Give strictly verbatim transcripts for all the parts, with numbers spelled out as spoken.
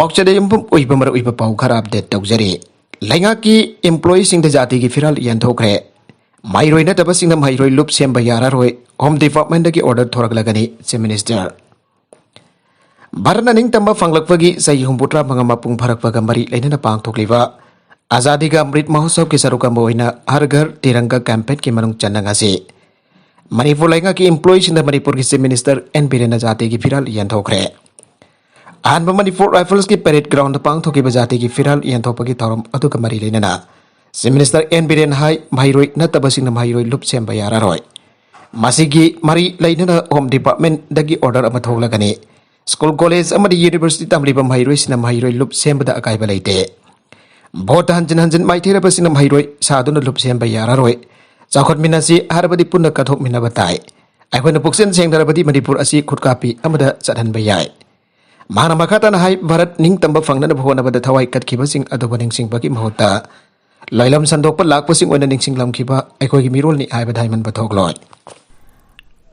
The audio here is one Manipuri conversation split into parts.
ꯄꯥꯎꯆꯦꯗ ꯌꯨꯝꯐꯝ ꯑꯣꯏꯕ ꯃꯔꯨꯑꯣꯏꯕ ꯄꯥꯎ ꯈꯔ ꯑꯞꯗꯦꯠ ꯇꯧꯖꯔꯤ꯫ ꯂꯩꯉꯥꯛꯀꯤ ꯏꯝꯄ꯭ꯂꯣꯌꯤꯁꯤꯡꯗ ꯖꯥꯇꯤꯒꯤ ꯐꯤꯔꯥꯜ ꯌꯦꯟꯊꯣꯛꯈ꯭ꯔꯦ꯫ ꯃꯍꯩꯔꯣꯏ ꯅꯠꯇꯕꯁꯤꯡꯅ ꯃꯍꯩꯔꯣꯏ ꯂꯨꯞ ꯁꯦꯝꯕ ꯌꯥꯔꯔꯣꯏ꯫ ꯍꯣꯝ ꯗꯤꯄꯥꯔꯠꯃꯦꯟꯗꯒꯤ ꯑꯣꯔꯗꯔ ꯊꯣꯔꯛꯂꯒꯅꯤ, ꯆꯤꯐ ꯃꯤꯅꯤꯁꯇꯔ꯫ ꯚꯥꯔꯠꯅ ꯅꯤꯡꯇꯝꯕ ꯐꯪꯂꯛꯄꯒꯤ ꯆꯍꯤ ꯍꯨꯝꯐꯨꯇꯔꯥ ꯃꯉꯥ ꯃꯄꯨꯡ ꯐꯥꯔꯛꯄꯒ ꯃꯔꯤ ꯂꯩꯅꯅ ꯄꯥꯡꯊꯣꯛꯂꯤꯕ ꯑꯖꯥꯗꯤ ꯀꯥ ꯑꯃ꯭ꯔꯤꯠ ꯃꯍꯣꯠꯁꯕꯀꯤ ꯁꯔꯨꯛ ꯑꯃ ꯑꯣꯏꯅ ꯍꯔ ꯘꯔ ꯇꯤꯔꯪꯒꯥ ꯀꯦꯝꯄꯦꯟꯒꯤ ꯃꯅꯨꯡ ꯆꯟꯅ ꯉꯁꯤ ꯃꯅꯤꯄꯨꯔ ꯂꯩꯉꯥꯛꯀꯤ ꯏꯝꯄ꯭ꯂꯣꯌꯤꯁꯤꯡꯗ ꯃꯅꯤꯄꯨꯔꯒꯤ ꯆꯤꯐ ꯃꯤꯅꯤꯁꯇꯔ ꯑꯦꯟ ꯕꯤꯔꯦꯟꯅ ꯖꯥꯇꯤꯒꯤ ꯐꯤꯔꯥꯜ ꯌꯦꯟꯊꯣꯛꯈ꯭ꯔꯦ꯫ ꯑꯍꯥꯟꯕ ꯃꯅꯤꯄꯨꯔ ꯔꯥꯏꯐꯜꯁꯀꯤ ꯄꯦꯔꯦꯗ ꯒ꯭ꯔꯥꯎꯟꯗ ꯄꯥꯡꯊꯣꯛꯈꯤꯕ ꯖꯥꯇꯤꯒꯤ ꯐꯤꯔꯥꯜ ꯌꯦꯟꯊꯣꯛꯄꯒꯤ ꯊꯧꯔꯝ ꯑꯗꯨꯒ ꯃꯔꯤ ꯂꯩꯅꯅ ꯆꯤꯐ ꯃꯤꯅꯤꯁꯇꯔ ꯑꯦꯟ ꯕꯤꯔꯦꯟ ꯍꯥꯏ, ꯃꯍꯩꯔꯣꯏ ꯅꯠꯇꯕꯁꯤꯡꯅ ꯃꯍꯩꯔꯣꯏ ꯂꯨꯞ ꯁꯦꯝꯕ ꯌꯥꯔꯔꯣꯏ꯫ ꯃꯁꯤꯒꯤ ꯃꯔꯤ ꯂꯩꯅꯅ ꯍꯣꯝ ꯗꯤꯄꯥꯔꯠꯃꯦꯟꯗꯒꯤ ꯑꯣꯔꯗꯔ ꯑꯃ ꯊꯣꯛꯂꯒꯅꯤ꯫ ꯁ꯭ꯀꯨꯜ, ꯀꯣꯂꯦꯖ ꯑꯃꯗꯤ ꯌꯨꯅꯤꯚꯔꯁꯤꯇꯤ ꯇꯝꯂꯤꯕ ꯃꯍꯩꯔꯣꯏꯁꯤꯡꯅ ꯃꯍꯩꯔꯣꯏ ꯂꯨꯞ ꯁꯦꯝꯕꯗ ꯑꯀꯥꯏꯕ ꯂꯩꯇꯦ꯫ ꯚꯣꯠꯇ ꯍꯟꯖꯤꯟ ꯍꯟꯖꯤꯟ ꯃꯥꯏꯊꯤꯔꯕꯁꯤꯡꯅ ꯃꯍꯩꯔꯣꯏ ꯁꯥꯗꯨꯅ ꯂꯨꯞ ꯁꯦꯝꯕ ꯌꯥꯔꯔꯣꯏ꯫ ꯆꯥꯎꯈꯠꯃꯤꯟꯅꯁꯤ ꯍꯥꯏꯔꯕꯗꯤ ꯄꯨꯟꯅ ꯀꯠꯊꯣꯛꯃꯤꯟꯅꯕ ꯇꯥꯏ꯫ ꯑꯩꯈꯣꯏꯅ ꯄꯨꯛꯆꯦꯜ ꯁꯦꯡꯅꯔꯕꯗꯤ ꯃꯅꯤꯄꯨꯔ ꯑꯁꯤ ꯈꯨꯠꯀꯥꯄꯤ ꯑꯃꯗ ꯆꯠꯍꯟꯕ ꯌꯥꯏ꯫ ꯃꯍꯥꯛꯅ ꯃꯈꯥ ꯇꯥꯅ ꯍꯥꯏ, ꯚꯥꯔꯠ ꯅꯤꯡꯇꯝꯕ ꯐꯪꯅꯅꯕ ꯍꯣꯠꯅꯕꯗ ꯊꯋꯥꯏ ꯀꯠꯈꯤꯕꯁꯤꯡ ꯑꯗꯨꯕꯨ ꯅꯤꯡꯁꯤꯡꯕꯒꯤ ꯃꯍꯨꯠꯇ ꯂꯣꯏꯂꯝ ꯁꯟꯗꯣꯛꯄ ꯂꯥꯛꯄꯁꯤꯡ ꯑꯣꯏꯅ ꯅꯤꯡꯁꯤꯡꯂꯝꯈꯤꯕ ꯑꯩꯈꯣꯏꯒꯤ ꯃꯤꯔꯣꯜꯅꯤ ꯍꯥꯏꯕꯗ ꯍꯥꯏꯃꯟꯕ ꯊꯣꯛꯂꯣꯏ꯫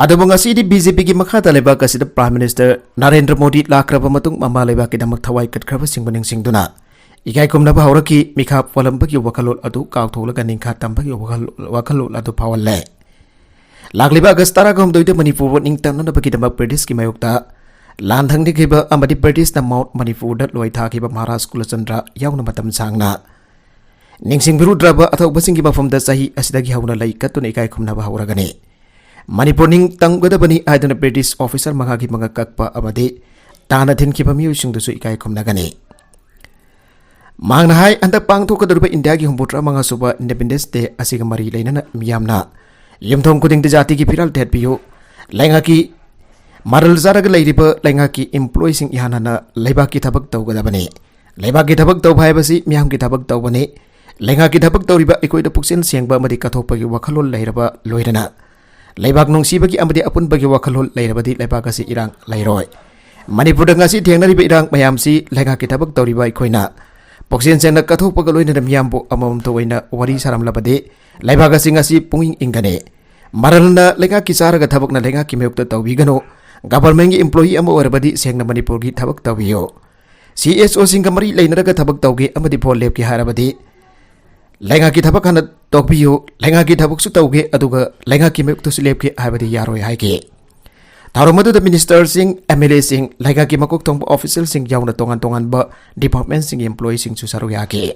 ꯑꯗꯨꯕꯨ ꯉꯁꯤꯗꯤ ꯕꯤ ꯖꯦ ꯄꯤꯒꯤ ꯃꯈꯥꯗ ꯂꯩꯕꯥꯛ ꯑꯁꯤꯗ ꯄ꯭ꯔꯥꯏꯝ ꯃꯤꯅꯤꯁꯇꯔ ꯅꯔꯦꯟꯗ꯭ꯔ ꯃꯣꯗꯤ ꯂꯥꯛꯈ꯭ꯔꯕ ꯃꯇꯨꯡ ꯃꯃꯥ ꯂꯩꯕꯥꯛꯀꯤꯗꯃꯛ ꯊꯋꯥꯏ ꯀꯠꯈ꯭ꯔꯕꯁꯤꯡꯕꯨ ꯅꯤꯡꯁꯤꯡꯗꯨꯅ ꯏꯀꯥꯏ ꯈꯨꯝꯅꯕ ꯍꯧꯔꯛꯈꯤ꯫ ꯃꯤꯈꯥ ꯄꯣꯜꯂꯝꯕꯒꯤ ꯋꯥꯈꯜꯂꯣꯟ ꯑꯗꯨ ꯀꯥꯎꯊꯣꯛꯂꯒ ꯅꯤꯡꯈꯥ ꯇꯝꯕꯒꯤ ꯋꯥꯈꯜ-, ꯋꯥꯈꯜꯂꯣꯟ ꯑꯗꯨ ꯐꯥꯎꯍꯜꯂꯦ꯫ ꯂꯥꯛꯂꯤꯕ ꯑꯥꯒꯁ ꯇꯔꯥꯒ ꯍꯨꯝꯗꯣꯏꯗ ꯃꯅꯤꯄꯨꯔꯕꯨ ꯅꯤꯡꯇꯝꯅꯅꯕꯒꯤꯗꯃꯛ ꯕ꯭ꯔꯤꯇꯤꯁꯀꯤ ꯃꯥꯌꯣꯛꯇ ꯂꯥꯟ ꯊꯦꯡꯅꯈꯤꯕ ꯑꯃꯗꯤ ꯕ꯭ꯔꯤꯇꯤꯁꯅ ꯃꯥꯎꯟꯠ ꯃꯅꯤꯄꯨꯔꯗ ꯂꯣꯏ ꯊꯥꯈꯤꯕ ꯃꯍꯥꯔꯥꯖ ꯀꯨꯂꯆꯟꯗ꯭ꯔ ꯌꯥꯎꯅ ꯃꯇꯝ ꯁꯥꯡꯅ ꯅꯤꯡꯁꯤꯡꯕꯤꯔꯨꯗ꯭ꯔꯕ ꯑꯊꯧꯕꯁꯤꯡꯒꯤ ꯃꯐꯝꯗ ꯆꯍꯤ ꯑꯁꯤꯗꯒꯤ ꯍꯧꯅ ꯂꯩ ꯀꯠꯇꯨꯅ ꯏꯀꯥꯏ ꯈꯨꯝꯅꯕ ꯍꯧꯔꯒꯅꯤ꯫ ꯃꯅꯤꯄꯨꯔ ꯅꯤꯡꯇꯝꯒꯗꯕꯅꯤ ꯍꯥꯏꯗꯨꯅ ꯕ꯭ꯔꯤꯇꯤꯁ ꯑꯣꯐꯤꯁꯔ ꯃꯉꯥꯒꯤ ꯃꯉꯛ ꯀꯛꯄ ꯑꯃꯗꯤ ꯇꯥꯅ ꯊꯤꯟꯈꯤꯕ ꯃꯤꯑꯣꯏꯁꯤꯡꯗꯨꯁꯨ ꯏꯀꯥꯏ ꯈꯨꯝꯅꯒꯅꯤ꯫ ꯃꯍꯥꯛꯅ ꯍꯥꯏ, ꯍꯟꯗꯛ ꯄꯥꯡꯊꯣꯛꯀꯗꯧꯔꯤꯕ ꯏꯟꯗꯤꯌꯥꯒꯤ ꯍꯨꯝꯐꯨꯇꯔꯥ ꯃꯉꯥ ꯁꯨꯕ ꯏꯟꯗꯤꯄꯦꯟꯗꯦꯟꯁ ꯗꯦ ꯑꯁꯤꯒ ꯃꯔꯤ ꯂꯩꯅꯅ ꯃꯤꯌꯥꯝꯅ ꯌꯨꯝꯊꯣꯡ ꯈꯨꯗꯤꯡꯗ ꯖꯥꯇꯤꯒꯤ ꯐꯤꯔꯥꯜ ꯊꯦꯠꯄꯤꯌꯨ, ꯂꯩꯉꯥꯛꯀꯤ ꯃꯔꯜ ꯆꯥꯔꯒ ꯂꯩꯔꯤꯕ ꯂꯩꯉꯥꯛꯀꯤ ꯏꯝꯄ꯭ꯂꯣꯌꯤꯁꯤꯡ ꯏꯍꯥꯟ ꯍꯥꯟꯅ ꯂꯩꯕꯥꯛꯀꯤ ꯊꯕꯛ ꯇꯧꯒꯗꯕꯅꯤ꯫ ꯂꯩꯕꯥꯛꯀꯤ ꯊꯕꯛ ꯇꯧꯕ ꯍꯥꯏꯕꯁꯤ ꯃꯤꯌꯥꯝꯒꯤ ꯊꯕꯛ ꯇꯧꯕꯅꯤ꯫ ꯂꯩꯉꯥꯛꯀꯤ ꯊꯕꯛ ꯇꯧꯔꯤꯕ ꯑꯩꯈꯣꯏꯗ ꯄꯨꯛꯆꯦꯜ ꯁꯦꯡꯕ ꯑꯃꯗꯤ ꯀꯠꯊꯣꯛꯄꯒꯤ ꯋꯥꯈꯜꯂꯣꯟ ꯂꯩꯔꯕ ꯂꯣꯏꯅꯅ ꯂꯩꯕꯥꯛ ꯅꯨꯡꯁꯤꯕꯒꯤ ꯑꯃꯗꯤ ꯑꯄꯨꯟꯕꯒꯤ ꯋꯥꯈꯜꯂꯣꯟ ꯂꯩꯔꯕꯗꯤ ꯂꯩꯕꯥꯛ ꯑꯁꯤ ꯏꯔꯥꯡ ꯂꯩꯔꯣꯏ꯫ ꯃꯅꯤꯄꯨꯔꯗ ꯉꯁꯤ ꯊꯦꯡꯅꯔꯤꯕ ꯏꯔꯥꯡ ꯃꯌꯥꯝꯁꯤ ꯂꯩꯉꯥꯛꯀꯤ ꯊꯕꯛ ꯇꯧꯔꯤꯕ ꯑꯩꯈꯣꯏꯅ ꯄꯨꯛꯆꯦꯜ ꯁꯦꯡꯅ ꯀꯠꯊꯣꯛꯄꯒ ꯂꯣꯏꯅꯅ ꯃꯤꯌꯥꯝꯕꯨ ꯑꯃꯃꯝꯇ ꯑꯣꯏꯅ ꯋꯥꯔꯤ ꯁꯥꯔꯝꯂꯕꯗꯤ ꯂꯩꯕꯥꯛ ꯑꯁꯤ ꯉꯁꯤ ꯄꯨꯡꯏꯪ ꯏꯪꯒꯅꯤ꯫ ꯃꯔꯜꯅ ꯂꯩꯉꯥꯛꯀꯤ ꯆꯥꯔꯒ ꯊꯕꯛꯅ ꯂꯩꯉꯥꯛꯀꯤ ꯃꯥꯌꯣꯛꯇ ꯇꯧꯕꯤꯒꯅꯨ꯫ ꯒꯚꯔꯟꯃꯦꯟꯒꯤ ꯏꯝꯄ꯭ꯂꯣꯌꯤ ꯑꯃ ꯑꯣꯏꯔꯕꯗꯤ ꯁꯦꯡꯅ ꯃꯅꯤꯄꯨꯔꯒꯤ ꯊꯕꯛ ꯇꯧꯕꯤꯌꯨ꯫ ꯁꯤ ꯑꯦꯁ ꯑꯣꯁꯤꯡꯒ ꯃꯔꯤ ꯂꯩꯅꯔꯒ ꯊꯕꯛ ꯇꯧꯒꯦ ꯑꯃꯗꯤ ꯚꯣꯠ ꯂꯦꯞꯀꯦ ꯍꯥꯏꯔꯕꯗꯤ ꯂꯩꯉꯥꯛꯀꯤ ꯊꯕꯛ ꯍꯥꯟꯅ ꯇꯧꯕꯤꯌꯨ, ꯂꯩꯉꯥꯛꯀꯤ ꯊꯕꯛꯁꯨ ꯇꯧꯒꯦ ꯑꯗꯨꯒ ꯂꯩꯉꯥꯛꯀꯤ ꯃꯥꯌꯣꯛꯇꯁꯨ ꯂꯦꯞꯀꯦ ꯍꯥꯏꯕꯗꯤ ꯌꯥꯔꯣꯏ ꯍꯥꯏꯈꯤ꯫ ꯊꯧꯔꯝ ꯑꯗꯨꯗ ꯃꯤꯅꯤꯁꯇꯔꯁꯤꯡ, ꯑꯦꯝ ꯑꯦꯜ ꯑꯦꯁꯤꯡ, ꯂꯩꯉꯥꯛꯀꯤ ꯃꯀꯣꯛ ꯊꯣꯡꯕ ꯑꯣꯐꯤꯁꯤꯌꯦꯜꯁꯤꯡ ꯌꯥꯎꯅ ꯇꯣꯉꯥꯟ ꯇꯣꯉꯥꯟꯕ ꯗꯤꯄꯥꯔꯠꯃꯦꯟꯁꯤꯡꯒꯤ ꯑꯦꯝꯄ꯭ꯂꯣꯌꯤꯁꯤꯡꯁꯨ ꯁꯔꯨꯛ ꯌꯥꯈꯤ꯫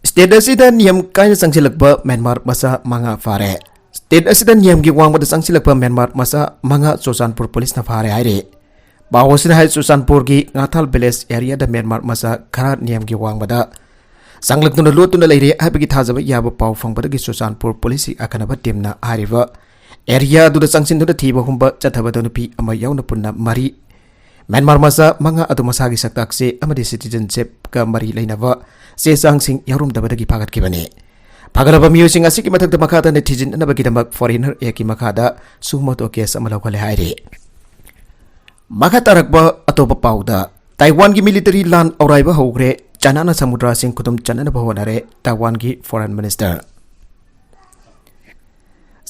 ꯁ꯭ꯇꯦꯠ ꯑꯁꯤꯗ ꯅꯤꯌꯝ ꯀꯥꯏꯅ ꯆꯪꯁꯤꯜꯂꯛꯄ ꯃ꯭ꯌꯥꯟꯃꯥꯔ ꯃꯆꯥ ꯃꯉꯥ ꯐꯥꯔꯦ꯫ ꯁ꯭ꯇꯦꯠ ꯑꯁꯤꯗ ꯅꯤꯌꯝꯒꯤ ꯋꯥꯡꯃꯗ ꯆꯪꯁꯤꯜꯂꯛꯄ ꯃ꯭ꯌꯥꯟꯃꯥꯔ ꯃꯆꯥ ꯃꯉꯥ ꯆꯨꯔꯆꯥꯟꯄꯨꯔ ꯄꯨꯂꯤꯁꯅ ꯐꯥꯔꯦ ꯍꯥꯏꯔꯤ꯫ ꯄꯥꯎ ꯑꯁꯤꯗ ꯍꯥꯏ, ꯆꯨꯔꯆꯥꯟꯄꯨꯔꯒꯤ ꯉꯥꯊꯥꯜ ꯚꯤꯂꯦꯖ ꯑꯦꯔꯤꯌꯥꯗ ꯃ꯭ꯌꯥꯟꯃꯥꯔ ꯃꯆꯥ ꯈꯔ ꯅꯤꯌꯝꯒꯤ ꯋꯥꯡꯃꯗ ꯆꯪꯂꯛꯇꯨꯅ ꯂꯣꯠꯇꯨꯅ ꯂꯩꯔꯦ ꯍꯥꯏꯕꯒꯤ ꯊꯥꯖꯕ ꯌꯥꯕ ꯄꯥꯎ ꯐꯪꯕꯗꯒꯤ ꯆꯨꯔꯆꯥꯟꯄꯨꯔ ꯄꯨꯂꯤꯁꯀꯤ ꯑꯈꯟꯅꯕ ꯇꯤꯝꯅ ꯍꯥꯏꯔꯤꯕ ꯑꯦꯔꯤꯌꯥ ꯑꯗꯨꯗ ꯆꯪꯁꯤꯟꯗꯨꯅ ꯊꯤꯕ ꯍꯨꯝꯕ ꯆꯠꯊꯕꯗ ꯅꯨꯄꯤ ꯑꯃ ꯌꯥꯎꯅ ꯄꯨꯟꯅ ꯃꯔꯤ, ꯃ꯭ꯌꯥꯟꯃꯥꯔ ꯃꯆꯥ ꯃꯉꯥ ꯑꯗꯨ ꯃꯁꯥꯒꯤ ꯁꯛꯇꯥꯛ ꯆꯦ ꯑꯃꯗꯤ ꯁꯤꯇꯤꯖꯟꯁꯤꯞꯀ ꯃꯔꯤ ꯂꯩꯅꯕ ꯆꯦ ꯆꯥꯡꯁꯤꯡ ꯌꯥꯎꯔꯝꯗꯕꯗꯒꯤ ꯐꯥꯒꯠꯈꯤꯕꯅꯤ꯫ ꯐꯥꯒꯠꯂꯕ ꯃꯤꯑꯣꯏꯁꯤꯡ ꯑꯁꯤꯒꯤ ꯃꯊꯛꯇ ꯃꯈꯥ ꯇꯥꯅ ꯊꯤꯖꯤꯟꯅꯅꯕꯒꯤꯗꯃꯛ ꯐꯣꯔꯦꯅꯔ ꯑꯦꯛꯀꯤ ꯃꯈꯥꯗ ꯁꯨꯃꯣꯇꯣ ꯀꯦꯁ ꯑꯃ ꯂꯧꯈꯠꯂꯦ ꯍꯥꯏꯔꯤ꯫ ꯃꯈꯥ ꯇꯥꯔꯛꯄ ꯑꯇꯣꯞꯄ ꯄꯥꯎꯗ, ꯇꯥꯏꯋꯥꯟꯒꯤ ꯃꯤꯂꯤꯇꯔꯤ ꯂꯥꯟ ꯑꯧꯔꯥꯏꯕ ꯍꯧꯈ꯭ꯔꯦ, ꯆꯥꯏꯅꯥꯅ ꯁꯃꯨꯗ꯭ꯔꯁꯤꯡ ꯈꯨꯗꯨꯝ ꯆꯟꯅꯅꯕ ꯍꯣꯠꯅꯔꯦ, ꯇꯥꯏꯋꯥꯟꯒꯤ ꯐꯣꯔꯦꯟ ꯃꯤꯅꯤꯁꯇꯔ꯫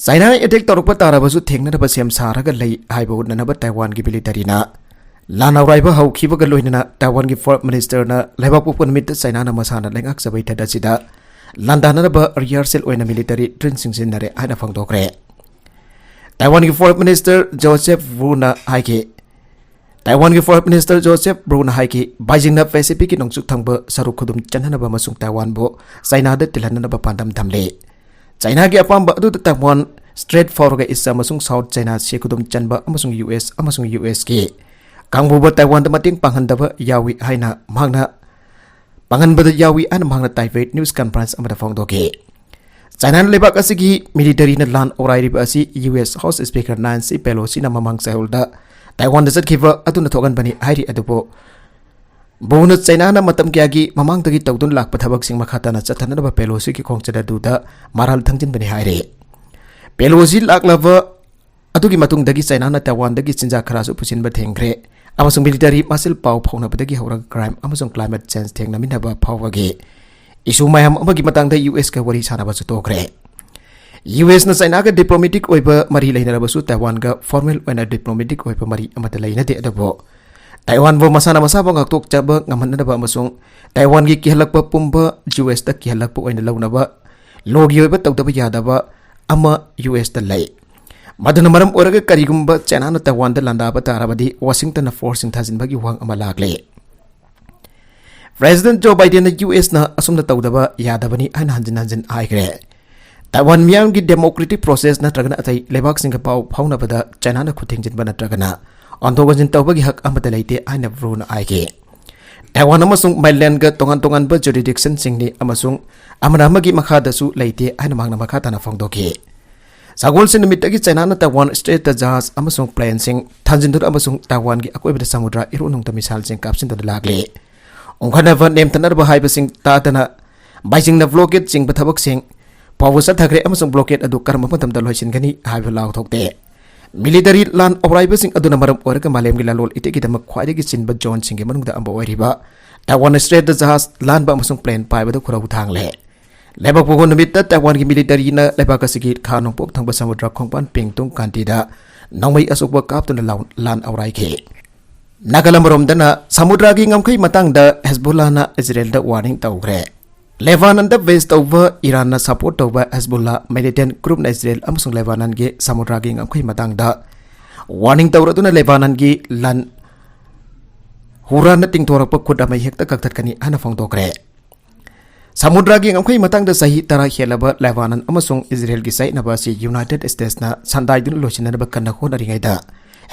ꯆꯥꯏꯅꯥꯅ ꯑꯦꯇꯦꯛ ꯇꯧꯔꯛꯄ ꯇꯥꯔꯕꯁꯨ ꯊꯦꯡꯅꯅꯕ ꯁꯦꯝ ꯁꯥꯔꯒ ꯂꯩ ꯍꯥꯏꯕ ꯎꯠꯅꯅꯕ ꯇꯥꯏꯋꯥꯟꯒꯤ ꯃꯤꯂꯤꯇꯔꯤꯅ ꯂꯥꯟ ꯑꯧꯔꯥꯏꯕ ꯍꯧꯈꯤꯕꯒ ꯂꯣꯏꯅꯅ ꯇꯥꯏꯋꯥꯟꯒꯤ ꯐꯣꯔꯦꯟ ꯃꯤꯅꯤꯁꯇꯔꯅ ꯂꯩꯕꯥꯛꯄꯣꯛꯄ ꯅꯨꯃꯤꯠꯇ ꯆꯥꯏꯅꯥꯅ ꯃꯁꯥꯅ ꯂꯩꯉꯥꯛꯆꯕ ꯏꯊꯠ ꯑꯁꯤꯗ ꯂꯥꯟꯗꯥꯅꯅꯕ ꯔꯤꯍꯔꯁꯦꯜ ꯑꯣꯏꯅ ꯃꯤꯂꯤꯇꯔꯤ ꯗ꯭ꯔꯤꯜꯁꯤꯡ ꯁꯤꯖꯤꯟꯅꯔꯦ ꯍꯥꯏꯅ ꯐꯣꯡꯗꯣꯛꯈ꯭ꯔꯦ꯫ ꯇꯥꯏꯋꯥꯟꯒꯤ ꯐꯣꯔꯦꯟ ꯃꯤꯅꯤꯁꯇꯔ ꯖꯣꯁꯦꯐ ꯋꯨꯅ ꯍꯥꯏꯈꯤ, ꯇꯥꯏꯋꯥꯟꯒꯤ ꯐꯣꯔꯦꯟ ꯃꯤꯅꯤꯁꯇꯔ ꯖꯣꯁꯦꯐ ꯋꯨꯅ ꯍꯥꯏꯈꯤ, ꯕꯥꯏꯖꯤꯡꯅ ꯄꯦꯁꯤꯐꯤꯛꯀꯤ ꯅꯣꯡꯆꯨꯞ ꯊꯪꯕ ꯁꯔꯨꯛ ꯈꯨꯗꯨꯝ ꯆꯟꯅꯅꯕ ꯑꯃꯁꯨꯡ ꯇꯥꯏꯋꯥꯟꯕꯨ ꯆꯥꯏꯅꯥꯗ ꯇꯤꯜꯍꯟꯅꯅꯕ ꯄꯥꯟꯗꯝ ꯊꯝꯂꯤ꯫ ꯆꯥꯏꯅꯥꯒꯤ ꯑꯄꯥꯝꯕ ꯑꯗꯨꯗ ꯇꯥꯏꯋꯥꯟ, ꯁ꯭ꯇ꯭ꯔꯦꯠ ꯐꯣꯔꯒ ꯏꯁ ꯑꯃꯁꯨꯡ ꯁꯥꯎꯠ ꯆꯥꯏꯅꯥ ꯁꯤ ꯈꯨꯗꯨꯝ ꯆꯟꯕ ꯑꯃꯁꯨꯡ ꯌꯨ ꯑꯦꯁ ꯑꯃꯁꯨꯡ ꯌꯨ ꯑꯦꯁꯀꯤ ꯀꯥꯡꯕꯨꯕꯨ ꯇꯥꯏꯋꯥꯟꯗ ꯃꯇꯦꯡ ꯄꯥꯡꯍꯟꯗꯕ ꯌꯥꯎꯏ ꯍꯥꯏꯅ ꯃꯍꯥꯛꯅ ꯄꯥꯡꯍꯟꯕꯗ ꯌꯥꯎꯏ ꯍꯥꯏꯅ ꯃꯍꯥꯛꯅ ꯇꯥꯏꯄꯦꯏ ꯅ꯭ꯌꯨꯁ ꯀꯟꯐꯔꯦꯟꯁ ꯑꯃꯗ ꯐꯣꯡꯗꯣꯛꯈꯤ꯫ ꯆꯥꯏꯅꯥꯅ ꯂꯩꯕꯥꯛ ꯑꯁꯤꯒꯤ ꯃꯤꯂꯤꯇꯔꯤꯅ ꯂꯥꯟ ꯑꯧꯔꯥꯏꯔꯤꯕ ꯑꯁꯤ ꯌꯨ ꯑꯦꯁ ꯍꯥꯎꯁ ꯁ꯭ꯄꯤꯀꯔ ꯅꯥꯟꯁꯤ ꯄꯦꯂꯣꯁꯤꯅ ꯃꯃꯥꯡ ꯆꯌꯣꯜꯗ ꯇꯥꯏꯋꯥꯟꯗ ꯆꯠꯈꯤꯕ ꯑꯗꯨꯅ ꯊꯣꯛꯍꯟꯕꯅꯤ ꯍꯥꯏꯔꯤ꯫ ꯑꯗꯨꯕꯨ ꯕꯣꯅ ꯆꯥꯏꯅꯥꯅ ꯃꯇꯝ ꯀꯌꯥꯒꯤ ꯃꯃꯥꯡꯗꯒꯤ ꯇꯧꯗꯨꯅ ꯂꯥꯛꯄ ꯊꯕꯛꯁꯤꯡ ꯃꯈꯥ ꯇꯥꯅ ꯆꯠꯊꯅꯅꯕ ꯄꯦꯂꯣꯁꯤꯒꯤ ꯈꯣꯡꯆꯠ ꯑꯗꯨꯗ ꯃꯔꯥꯜ ꯊꯝꯖꯤꯟꯕꯅꯤ ꯍꯥꯏꯔꯤ꯫ ꯄꯦꯂꯣꯁꯤ ꯂꯥꯛꯂꯕ ꯑꯗꯨꯒꯤ ꯃꯇꯨꯡꯗꯒꯤ ꯆꯥꯏꯅꯥꯅ ꯇꯥꯏꯋꯥꯟꯗꯒꯤ ꯆꯤꯟꯖꯥꯛ ꯈꯔꯁꯨ ꯄꯨꯁꯤꯟꯕ ꯊꯤꯡꯈ꯭ꯔꯦ ꯑꯃꯁꯨꯡ ꯃꯤꯂꯤꯇꯔꯤ ꯃꯁꯜ ꯄꯥꯎ ꯐꯥꯎꯅꯕꯗꯒꯤ ꯍꯧꯔꯒ ꯀ꯭ꯔꯥꯏꯝ ꯑꯃꯁꯨꯡ ꯀ꯭ꯂꯥꯏꯃꯦꯠ ꯆꯦꯟꯖ ꯊꯦꯡꯅꯃꯤꯟꯅꯕ ꯐꯥꯎꯕꯒꯤ ꯏꯁꯨ ꯃꯌꯥꯝ ꯑꯃꯒꯤ ꯃꯇꯥꯡꯗ ꯌꯨ ꯑꯦꯁꯀ ꯋꯥꯔꯤ ꯁꯥꯟꯅꯕꯁꯨ ꯇꯣꯛꯈ꯭ꯔꯦ꯫ ꯌꯨ ꯑꯦꯁꯅ ꯆꯥꯏꯅꯥꯒ ꯗꯤꯄ꯭ꯂꯣꯃꯦꯇꯤꯛ ꯑꯣꯏꯕ ꯃꯔꯤ ꯂꯩꯅꯔꯕꯁꯨ ꯇꯥꯏꯋꯥꯟꯒ ꯐꯣꯔꯃꯦꯜ ꯑꯣꯏꯅ ꯗꯤꯄ꯭ꯂꯣꯃꯦꯇꯤꯛ ꯑꯣꯏꯕ ꯃꯔꯤ ꯑꯃꯠꯇ ꯂꯩꯅꯗꯦ꯫ ꯑꯗꯨꯕꯨ ꯇꯥꯏꯋꯥꯟꯕꯨ ꯃꯁꯥꯅ ꯃꯁꯥꯕꯨ ꯉꯥꯛꯊꯣꯛꯆꯕ ꯉꯝꯍꯟꯅꯕ ꯑꯃꯁꯨꯡ ꯇꯥꯏꯋꯥꯟꯒꯤ ꯀꯤꯍꯜꯂꯛꯄ ꯄꯨꯝꯕ ꯌꯨ ꯑꯦꯁꯇ ꯀꯤꯍꯜꯂꯛꯄ ꯑꯣꯏꯅ ꯂꯧꯅꯕ ꯂꯣꯒꯤ ꯑꯣꯏꯕ ꯇꯧꯗꯕ ꯌꯥꯗꯕ ꯑꯃ ꯌꯨ ꯑꯦꯁꯇ ꯂꯩ꯫ ꯃꯗꯨꯅ ꯃꯔꯝ ꯑꯣꯏꯔꯒ ꯀꯔꯤꯒꯨꯝꯕ ꯆꯥꯏꯅꯥꯅ ꯇꯥꯏꯋꯥꯟꯗ ꯂꯥꯟꯗꯥꯕ ꯇꯥꯔꯕꯗꯤ ꯋꯥꯁꯤꯡꯇꯟꯅ ꯐꯣꯔꯁꯁꯤꯡ ꯊꯥꯖꯤꯟꯕꯒꯤ ꯋꯥꯍꯪ ꯑꯃ ꯂꯥꯛꯂꯦ꯫ ꯄ꯭ꯔꯦꯁꯤꯗꯦꯟ ꯖꯣ ꯕꯥꯏꯗꯦꯟꯅ ꯌꯨ ꯑꯦꯁꯅ ꯑꯁꯨꯝꯅ ꯇꯧꯗꯕ ꯌꯥꯗꯕꯅꯤ ꯍꯥꯏꯅ ꯍꯟꯖꯤꯟ ꯍꯟꯖꯤꯟ ꯍꯥꯏꯈ꯭ꯔꯦ꯫ ꯇꯥꯏꯋꯥꯟ ꯃꯤꯌꯥꯝꯒꯤ ꯗꯦꯃꯣꯀ꯭ꯔꯦꯇꯤꯛ ꯄ꯭ꯔꯣꯁꯦꯁ ꯅꯠꯇ꯭ꯔꯒꯅ ꯑꯇꯩ ꯂꯩꯕꯥꯛꯁꯤꯡꯒ ꯄꯥꯎ ꯐꯥꯎꯅꯕꯗ ꯆꯥꯏꯅꯥꯅ ꯈꯨꯠ ꯊꯤꯡꯖꯤꯟꯕ ꯅꯠꯇ꯭ꯔꯒꯅ ꯑꯣꯟꯊꯣꯛ ꯑꯣꯟꯁꯤꯟ ꯇꯧꯕꯒꯤ ꯍꯛ ꯑꯃꯠꯇ ꯂꯩꯇꯦ ꯍꯥꯏꯅ ꯕ꯭ꯔꯨꯅ ꯍꯥꯏꯈꯤ꯫ ꯇꯥꯏꯋꯥꯟ ꯑꯃꯁꯨꯡ ꯃꯥꯏꯟꯂꯦꯟꯒ ꯇꯣꯉꯥꯟ ꯇꯣꯉꯥꯟꯕ ꯖꯨꯔꯤꯗꯤꯛꯁꯟꯁꯤꯡꯅꯤ ꯑꯃꯁꯨꯡ ꯑꯃꯅ ꯑꯃꯒꯤ ꯃꯈꯥꯗꯁꯨ ꯂꯩꯇꯦ ꯍꯥꯏꯅ ꯃꯍꯥꯛꯅ ꯃꯈꯥ ꯇꯥꯅ ꯐꯣꯡꯗꯣꯛꯈꯤ꯫ ꯁꯒꯣꯜꯁꯦꯟ ꯅꯨꯃꯤꯠꯇꯒꯤ ꯆꯥꯏꯅꯥꯅ ꯇꯥꯏꯋꯥꯟ ꯁ꯭ꯇ꯭ꯔꯦꯠꯇ ꯖꯍꯥꯖ ꯑꯃꯁꯨꯡ ꯄ꯭ꯂꯦꯟꯁꯤꯡ ꯊꯥꯟꯖꯤꯟꯗꯨꯅ ꯑꯃꯁꯨꯡ ꯇꯥꯏꯋꯥꯟꯒꯤ ꯑꯀꯣꯏꯕꯗ ꯁꯃꯨꯗ꯭ꯔ ꯏꯔꯨ ꯅꯨꯡꯇ ꯃꯤꯁꯥꯏꯜꯁꯤꯡ ꯀꯥꯞꯁꯤꯟꯗꯨꯅ ꯂꯥꯛꯂꯤ꯫ ꯎꯪꯈꯠꯅꯕ ꯅꯦꯝꯊꯅꯕ ꯍꯥꯏꯕꯁꯤꯡ ꯇꯥꯗꯅ ꯕꯥꯏꯖꯤꯡꯅ ꯕ꯭ꯂꯣꯀꯦꯠ ꯆꯤꯡꯕ ꯊꯕꯛꯁꯤꯡ ꯐꯥꯎꯕ ꯆꯠꯊꯈ꯭ꯔꯦ ꯑꯃꯁꯨꯡ ꯕ꯭ꯂꯣꯀꯦꯠ ꯑꯗꯨ ꯀꯔꯝꯕ ꯃꯇꯝꯗ ꯂꯣꯏꯁꯤꯟꯒꯅꯤ ꯍꯥꯏꯕ ꯂꯥꯎꯊꯣꯛꯇꯦ꯫ ꯃꯤꯂꯤꯇꯔꯤ ꯂꯥꯟ ꯑꯧꯔꯥꯏꯕꯁꯤꯡ ꯑꯗꯨꯅ ꯃꯔꯝ ꯑꯣꯏꯔꯒ ꯃꯥꯂꯦꯝꯒꯤ ꯂꯂꯣꯟ ꯏꯇꯤꯛꯀꯤꯗꯃꯛ ꯈ꯭ꯋꯥꯏꯗꯒꯤ ꯆꯤꯟꯕ ꯖꯣꯟꯁꯤꯡꯒꯤ ꯃꯅꯨꯡꯗ ꯑꯃ ꯑꯣꯏꯔꯤꯕ ꯇꯥꯏꯋꯥꯟ ꯁ꯭ꯇ꯭ꯔꯦꯠꯇ ꯖꯍꯥꯖ ꯂꯥꯟꯕ ꯑꯃꯁꯨꯡ ꯄ꯭ꯂꯦꯟ ꯄꯥꯏꯕꯗ ꯈꯨꯔꯧ ꯊꯥꯡꯂꯦ꯫ ꯂꯩꯕꯥꯛ ꯄꯣꯛꯄ ꯅꯨꯃꯤꯠꯇ ꯇꯥꯏꯋꯥꯟꯒꯤ ꯃꯤꯂꯤꯇꯔꯤꯅ ꯂꯩꯕꯥꯛ ꯑꯁꯤꯒꯤ ꯈꯥ ꯅꯣꯡꯄꯣꯛ ꯊꯪꯕ ꯁꯃꯨꯗ꯭ꯔ ꯈꯣꯡꯕꯥꯟ ꯄꯤꯡꯇꯨꯡ ꯀꯥꯟꯇꯤꯗ ꯅꯣꯡꯃꯩ ꯑꯆꯧꯕ ꯀꯥꯞꯇꯨꯅ ꯂꯥꯎ-, ꯂꯥꯟ ꯑꯧꯔꯥꯏꯈꯤ꯫ ꯅꯥꯒꯥꯂꯝ ꯑꯃꯔꯣꯝꯗꯅ ꯁꯃꯨꯗ꯭ꯔꯒꯤ ꯉꯝꯈꯩ ꯃꯇꯥꯡꯗ ꯍꯦꯖꯕꯨꯜꯂꯥꯅ ꯏꯖꯔꯦꯜꯗ ꯋꯥꯔꯅꯤꯡ ꯇꯧꯈ꯭ꯔꯦ꯫ ꯂꯦꯕꯥꯅꯟꯗ ꯕꯦꯁ ꯇꯧꯕ ꯏꯔꯥꯟꯅ ꯁꯄꯣꯔꯠ ꯇꯧꯕ ꯍꯦꯖꯕꯨꯜꯂꯥ ꯃꯤꯂꯤꯇꯦꯟ ꯒ꯭ꯔꯨꯞꯅ ꯏꯖꯔꯦꯜ ꯑꯃꯁꯨꯡ ꯂꯦꯕꯥꯅꯟꯒꯤ ꯁꯃꯨꯗ꯭ꯔꯒꯤ ꯉꯝꯈꯩ ꯃꯇꯥꯡꯗ ꯋꯥꯔꯅꯤꯡ ꯇꯧꯔꯗꯨꯅ ꯂꯦꯕꯥꯅꯟꯒꯤ ꯂꯥꯟ ꯍꯨꯔꯥꯟꯅ ꯇꯤꯡꯊꯣꯔꯛꯄ ꯈꯨꯠ ꯑꯃ ꯍꯦꯛꯇ ꯀꯛꯊꯠꯀꯅꯤ ꯍꯥꯏꯅ ꯐꯣꯡꯗꯣꯛꯈ꯭ꯔꯦ꯫ ꯁꯃꯨꯗ꯭ꯔꯒꯤ ꯉꯝꯈꯩ ꯃꯇꯥꯡꯗ ꯆꯍꯤ ꯇꯔꯥ ꯍꯦꯜꯂꯕ ꯂꯦꯕꯥꯅꯟ ꯑꯃꯁꯨꯡ ꯏꯖꯔꯦꯜꯒꯤ ꯆꯌꯦꯠꯅꯕ ꯑꯁꯤ ꯌꯨꯅꯥꯏꯇꯦꯗ ꯁ꯭ꯇꯦꯠꯁꯅ ꯁꯟꯗꯥꯏꯗꯨꯅ ꯂꯣꯏꯁꯤꯟꯅꯅꯕ ꯀꯟꯅ ꯍꯣꯠꯅꯔꯤꯉꯩꯗ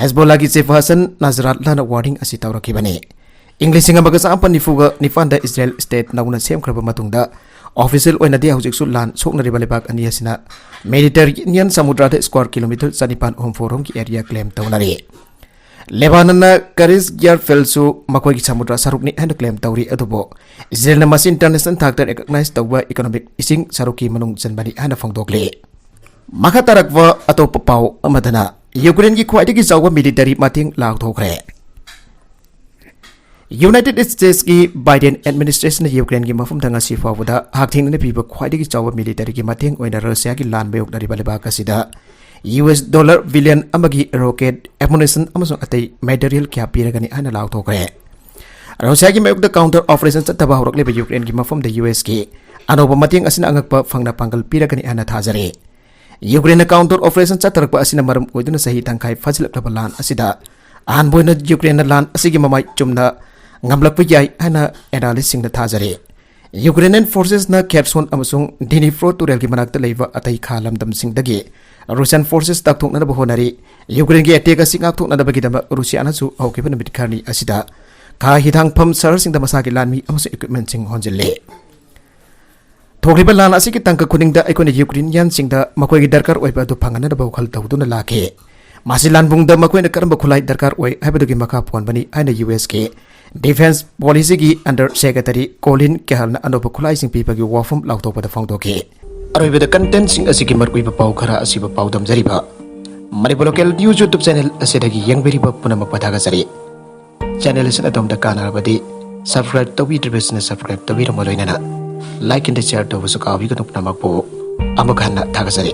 ꯍꯦꯖꯕꯣꯂꯥꯒꯤ ꯆꯤꯐ ꯍꯁꯟ ꯅꯁꯔꯥꯠꯂꯥꯅ ꯋꯥꯔꯅꯤꯡ ꯑꯁꯤ ꯇꯧꯔꯛꯈꯤꯕꯅꯤ꯫ ꯏꯪ ꯂꯤꯁꯤꯡ ꯑꯃꯒ ꯆꯃꯥꯄꯟ ꯅꯤꯐꯨꯒ ꯅꯤꯄꯥꯟꯗ ꯏꯖꯔꯦꯜ ꯁ꯭ꯇꯦꯠ ꯅꯧꯅ ꯁꯦꯝꯈ꯭ꯔꯕ ꯃꯇꯨꯡꯗ ꯑꯣꯐꯤꯁꯤꯌꯦꯜ ꯑꯣꯏꯅꯗꯤ ꯍꯧꯖꯤꯛꯁꯨ ꯂꯥꯟ ꯁꯣꯛꯅꯔꯤꯕ ꯂꯩꯕꯥꯛ ꯑꯅꯤ ꯑꯁꯤꯅ ꯃꯦꯗꯤꯇꯔꯦꯅꯤꯌꯟ ꯁꯃꯨꯗ꯭ꯔꯗ ꯁ꯭ꯀ꯭ꯋꯥꯔ ꯀꯤꯂꯣꯃꯤꯇꯔ ꯆꯅꯤꯄꯥꯟ ꯍꯨꯝꯐꯨ ꯔꯣꯝꯒꯤ ꯑꯦꯔꯤꯌꯥ ꯀ꯭ꯂꯦꯝ ꯇꯧꯅꯔꯤ꯫ ꯂꯦꯕꯥꯅꯟꯅ ꯀꯔꯤꯁ ꯒꯤꯌꯥꯔꯐꯦꯜꯁꯨ ꯃꯈꯣꯏꯒꯤ ꯁꯃꯨꯗ꯭ꯔ ꯁꯔꯨꯛꯅꯤ ꯍꯥꯏꯅ ꯀ꯭ꯂꯦꯝ ꯇꯧꯔꯤ, ꯑꯗꯨꯕꯨ ꯏꯖꯔꯦꯜꯅ ꯃꯁꯤ ꯏꯟꯇꯔꯅꯦꯁꯅꯦꯜ ꯊꯥꯛꯇ ꯔꯤꯀꯣꯛꯅꯥꯏꯖ ꯇꯧꯕ ꯏꯀꯣꯅꯣꯃꯤꯛ ꯏꯁꯤꯡ ꯁꯔꯨꯛꯀꯤ ꯃꯅꯨꯡ ꯆꯟꯕꯅꯤ ꯍꯥꯏꯅ ꯐꯣꯡꯗꯣꯛꯂꯤ꯫ ꯃꯈꯥ ꯇꯥꯔꯛꯄ ꯑꯇꯣꯞꯄ ꯄꯥꯎ ꯑꯃꯗꯅ ꯌꯨꯀ꯭ꯔꯦꯟꯒꯤ ꯈ꯭ꯋꯥꯏꯗꯒꯤ ꯆꯥꯎꯕ ꯃꯤꯂꯤꯇꯔꯤ ꯃꯇꯦꯡ ꯂꯥꯎꯊꯣꯛꯈ꯭ꯔꯦ꯫ ꯌꯨꯅꯥꯏꯇꯦꯗ ꯁ꯭ꯇꯦꯠꯁꯀꯤ ꯕꯥꯏꯗꯦꯟ ꯑꯦꯗꯃꯤꯅꯤꯁꯇ꯭ꯔꯦꯁꯟꯅ ꯌꯨꯀ꯭ꯔꯦꯟꯒꯤ ꯃꯐꯝꯗ ꯉꯁꯤ ꯐꯥꯎꯕꯗ ꯍꯛꯊꯦꯡꯅꯅ ꯄꯤꯕ ꯈ꯭ꯋꯥꯏꯗꯒꯤ ꯆꯥꯎꯕ ꯃꯤꯂꯤꯇꯔꯤꯒꯤ ꯃꯇꯦꯡ ꯑꯣꯏꯅ ꯔꯁꯤꯌꯥꯒꯤ ꯂꯥꯟ ꯃꯥꯌꯣꯛꯅꯔꯤꯕ ꯂꯩꯕꯥꯛ ꯑꯁꯤꯗ ꯌꯨ ꯑꯦꯁ ꯗꯣꯂꯔ ꯕꯤꯂꯤꯌꯟ ꯑꯃꯒꯤ ꯔꯣꯀꯦꯠ, ꯑꯦꯃꯨꯅꯤꯁꯟ ꯑꯃꯁꯨꯡ ꯑꯇꯩ ꯃꯦꯇꯔꯤꯌꯦꯜ ꯀꯌꯥ ꯄꯤꯔꯒꯅꯤ ꯍꯥꯏꯅ ꯂꯥꯎꯊꯣꯛꯈ꯭ꯔꯦ꯫ ꯔꯨꯁꯤꯌꯥꯒꯤ ꯃꯥꯌꯣꯛꯇ ꯀꯥꯎꯟꯇꯔ ꯑꯣꯄꯔꯦꯁꯟ ꯆꯠꯊꯕ ꯍꯧꯔꯛꯂꯤꯕ ꯌꯨꯀ꯭ꯔꯦꯟꯒꯤ ꯃꯐꯝꯗ ꯌꯨ ꯑꯦꯁꯀꯤ ꯑꯅꯧꯕ ꯃꯇꯦꯡ ꯑꯁꯤꯅ ꯑꯉꯛꯄ ꯐꯪꯅ ꯄꯥꯡꯒꯜ ꯄꯤꯔꯒꯅꯤ ꯍꯥꯏꯅ ꯊꯥꯖꯔꯤ꯫ ꯌꯨꯀ꯭ꯔꯦꯟꯅ ꯀꯥꯎꯟꯇꯔ ꯑꯣꯄꯔꯦꯁꯟ ꯆꯠꯊꯔꯛꯄ ꯑꯁꯤꯅ ꯃꯔꯝ ꯑꯣꯏꯗꯨꯅ ꯆꯍꯤ ꯇꯪꯈꯥꯏ ꯐꯥꯖꯤꯜꯂꯛꯂꯕ ꯂꯥꯟ ꯑꯁꯤꯗ ꯑꯍꯥꯟꯕ ꯑꯣꯏꯅ ꯌꯨꯀ꯭ꯔꯦꯟꯅ ꯂꯥꯟ ꯑꯁꯤꯒꯤ ꯃꯃꯥꯏ ꯆꯨꯝꯅ ꯉꯝꯂꯛꯄ ꯌꯥꯏ ꯍꯥꯏꯅ ꯑꯦꯅꯥꯂꯤꯁꯁꯤꯡꯅ ꯊꯥꯖꯔꯤ꯫ ꯌꯨꯀ꯭ꯔꯦꯅꯤꯌꯟ ꯐꯣꯔꯁꯦꯁꯅ ꯈꯦꯔꯁꯣꯟ ꯑꯃꯁꯨꯡ ꯗꯤꯅꯤꯄ꯭ꯔꯣ ꯇꯨꯔꯦꯜꯒꯤ ꯃꯅꯥꯛꯇ ꯂꯩꯕ ꯑꯇꯩ ꯈꯥ ꯂꯝꯗꯝꯁꯤꯡꯗꯒꯤ ꯔꯨꯁꯤꯌꯟ ꯐꯣꯔꯁꯦꯁ ꯇꯥꯛꯊꯣꯛꯅꯅꯕ ꯍꯣꯠꯅꯔꯤ꯫ ꯌꯨꯀ꯭ꯔꯦꯟꯒꯤ ꯑꯦꯇꯦꯛ ꯑꯁꯤ ꯉꯥꯛꯊꯣꯛꯅꯅꯕꯒꯤꯗꯃꯛ ꯔꯨꯁꯤꯌꯥꯅꯁꯨ ꯍꯧꯈꯤꯕ ꯅꯨꯃꯤꯠ ꯈꯔꯅꯤ ꯑꯁꯤꯗ ꯈꯥ ꯍꯤꯊꯥꯡꯐꯝ ꯁꯍꯔꯁꯤꯡꯗ ꯃꯁꯥꯒꯤ ꯂꯥꯟꯃꯤ ꯑꯃꯁꯨꯡ ꯏꯀ꯭ꯋꯤꯞꯃꯦꯟꯁꯤꯡ ꯍꯣꯟꯖꯤꯜꯂꯦ꯫ ꯊꯣꯛꯂꯤꯕ ꯂꯥꯟ ꯑꯁꯤꯒꯤ ꯇꯥꯡꯀꯛ ꯈꯨꯗꯤꯡꯗ ꯑꯩꯈꯣꯏꯅ ꯌꯨꯀ꯭ꯔꯦꯅꯤꯌꯟꯁꯤꯡꯗ ꯃꯈꯣꯏꯒꯤ ꯗꯔꯀꯥꯔ ꯑꯣꯏꯕ ꯑꯗꯨ ꯐꯪꯍꯟꯅꯕ ꯋꯥꯈꯜ ꯇꯧꯗꯨꯅ ꯂꯥꯛꯈꯤ꯫ ꯃꯁꯤ ꯂꯥꯟꯕꯨꯡꯗ ꯃꯈꯣꯏꯅ ꯀꯔꯝꯕ ꯈꯨꯠꯂꯥꯏ ꯗꯔꯀꯥꯔ ꯑꯣꯏ ꯍꯥꯏꯕꯗꯨꯒꯤ ꯃꯈꯥ ꯄꯣꯟꯕꯅꯤ ꯍꯥꯏꯅ ꯌꯨ ꯑꯦꯁꯀꯤ ꯗꯤꯐꯦꯟꯁ ꯄꯣꯂꯤꯁꯤꯒꯤ ꯑꯟꯗꯔ ꯁꯦꯀ꯭ꯔꯦꯇꯔꯤ ꯀꯣꯂꯤꯟ ꯀꯦꯍꯜꯅ ꯑꯅꯧꯕ ꯈꯨꯠꯂꯥꯏꯁꯤꯡ ꯄꯤꯕꯒꯤ ꯋꯥꯐꯝ ꯂꯥꯎꯊꯣꯛꯄꯗ ꯐꯣꯡꯗꯣꯛꯈꯤ꯫ ꯑꯔꯣꯏꯕꯗ ꯀꯟꯇꯦꯟꯁꯤꯡ ꯑꯁꯤꯒꯤ ꯃꯔꯨꯑꯣꯏꯕ ꯄꯥꯎ ꯈꯔ ꯑꯁꯤꯕꯨ ꯄꯥꯎꯗꯝꯖꯔꯤꯕ Manipur local news YouTube channel ꯑꯁꯤꯗꯒꯤ ꯌꯦꯡꯕꯤꯔꯤꯕ ꯄꯨꯝꯅꯃꯛꯄꯨ ꯊꯥꯒꯠꯆꯔꯤ꯫ ꯆꯦꯅꯦꯜ ꯑꯁꯤꯅ ꯑꯗꯣꯝꯗ ꯀꯥꯟꯅꯔꯕꯗꯤ ꯁꯕꯁꯀ꯭ꯔꯥꯏꯕ ꯇꯧꯕꯤꯗ꯭ꯔꯤꯕꯁꯤꯡꯅ ꯁꯕꯁꯀ꯭ꯔꯥꯏꯕ ꯇꯧꯕꯤꯔꯝꯃ ꯂꯣꯏꯅꯅ ꯂꯥꯏꯛ ꯑꯦꯟ ꯁꯤꯌꯔ ꯇꯧꯕꯁꯨ ꯀꯥꯎꯕꯤꯒꯅꯨ꯫ ꯄꯨꯝꯅꯃꯛꯄꯨ ꯑꯃꯨꯛ ꯍꯟꯅ ꯊꯥꯒꯠꯆꯔꯤ꯫